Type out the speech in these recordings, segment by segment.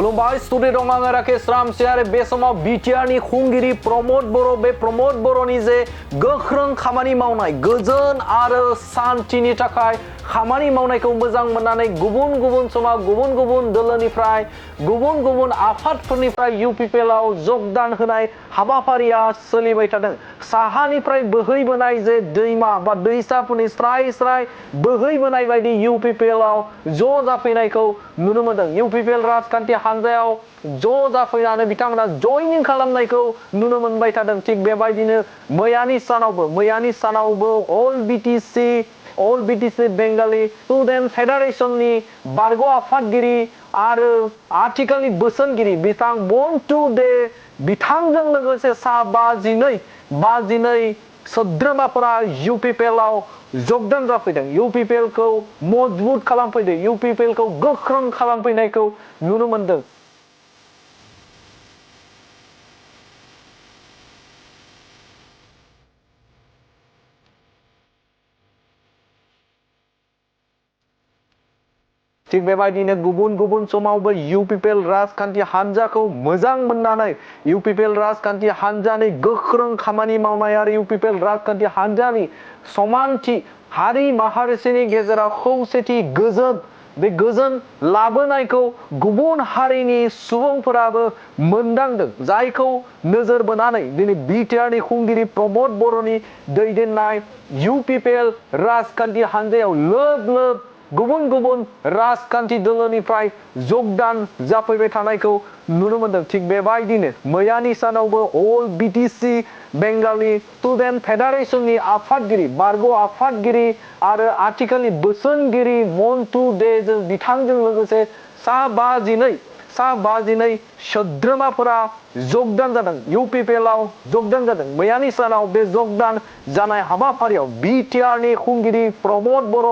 खुलुमबाय स्टुडिअ दं आङो राकेश रामसि आरो बे समाव बिटिआरनि खुंगिरि प्रमद बर' बे प्रमद बर'नि जे गोख्रों खामानि मावनाय गोजोन आरो शान्तिनि थाखाय खामानि मावनायखौ मोजां मोननानै गुबुन गुबुन समाव गुबुन गुबुन दोलोनिफ्राय गुबुन गुबुन आफादफोरनिफ्राय UPPL आव जगदान होनाय हाबाफारिया सोलिबाय थादों। साहानिफ्राय बोहैबोनाय जे दैमा बा दैसाफोरनि स्राय स्राय बोहैबोनाय बायदि UPPL आव ज' जाफैनायखौ नुनो मोनदों। UPPL राजखान्थि हान्जायाव ज' जाफैनानै बिथांमोना जयनिं खालामनायखौ नुनो मोनबाय थादों। थिग बेबायदिनो मैयानि सानावबो All BTC बेंगालि स्टुडेन्ट फेडारेशननि बारग' आफादगिरि आरो आथिखालनि बोसोनगिरि बिथां मन्टु दे बिथांजों लोगोसे सा 52 सोद्रोमाफोरा UPPL आव जगदान जाफैदों। UPPL खौ मजबुत खालामफैदों। UPPL खौ गोख्रों खालामफैनायखौ नुनो मोनदों। थिग बेबायदिनो गुबुन गुबुन समावबो UPPL राजखान्थि हान्जाखौ मोजां मोननानै UPPL राजखान्थि हान्जानि गोख्रों खामानि मावनाय आरो UPPL राजखान्थि हान्जानि समानथि हारि माहारिनि गेजेराव खौसेथि गोजोन लाबोनायखौ गुबुन हारिनि सुबुंफोराबो मोनदांदों। जायखौ नोजोर बोनानै दिनै बिटिआरनि खुंगिरि प्रमद बर'नि दैदेननाय UPPL राजखान्थि हान्जायाव लोब गुबुन गुबुन राजखान्थि दोलोनिफ्राय जगदान जाफैबाय थानायखौ नुनो मोनदों। थिग बेबायदिनो मैयानि सानावबो All BTC बेंगालि स्टुडेन्ट फेडारेशननि आफादगिरि बारग' आफादगिरि आरो आथिखालनि बोसोनगिरि मन्टु दे बिथांजों लोगोसे सा 52 सोद्रोमाफोरा जगदान जादों। UPPL आव जगदान जादों। मैयानि सानाव बे जगदान जानाय हाबाफारियाव बिटिआरनि खुंगिरि प्रमद बर'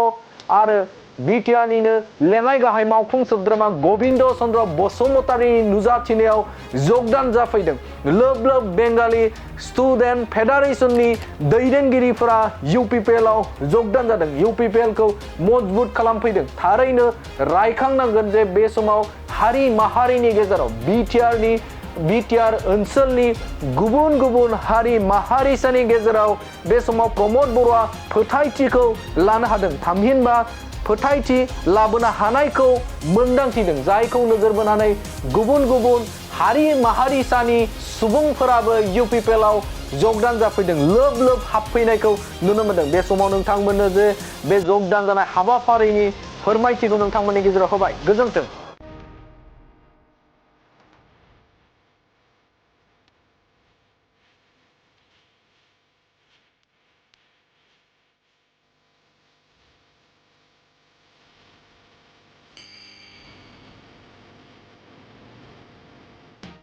आरो बिटिआरनिनो लेङाइ गाहाय मावफुं सोद्रोमा गबिन्द चन्द्र बसुमतारिनि नुजाथिनायाव जगदान जाफैदों। लोब बेंगालि स्टुडेन्ट फेडारेशननि दैदेनगिरिफोरा UPPL आव जगदान जादों। UPPL खौ मजबुत खालामफैदों। थारैनो रायखांनांगोन जे बे समाव हारि माहारिनि गेजेराव बिटिआर ओनसोलनि गुबुन गुबुन हारि माहारिसानि गेजेराव बे समाव प्रमद बर'आ फोथायथिखौ लानो हादों। थामहिनबा फोथायथि लाबोनो हानायखौ मोनदांथिदों। जायखौ नोजोर बोनानै गुबुन गुबुन हारि माहारिसानि सुबुंफोराबो UPPL आव जगदान जाफैदों। लोब हाबफैनायखौ नुनो मोनदों। बे समाव नोंथांमोननो जे बे जगदान जानाय हाबाफारिनि फोरमायथिखौ नोंथांमोननि गेजेराव होबाय। गोजोन्थों।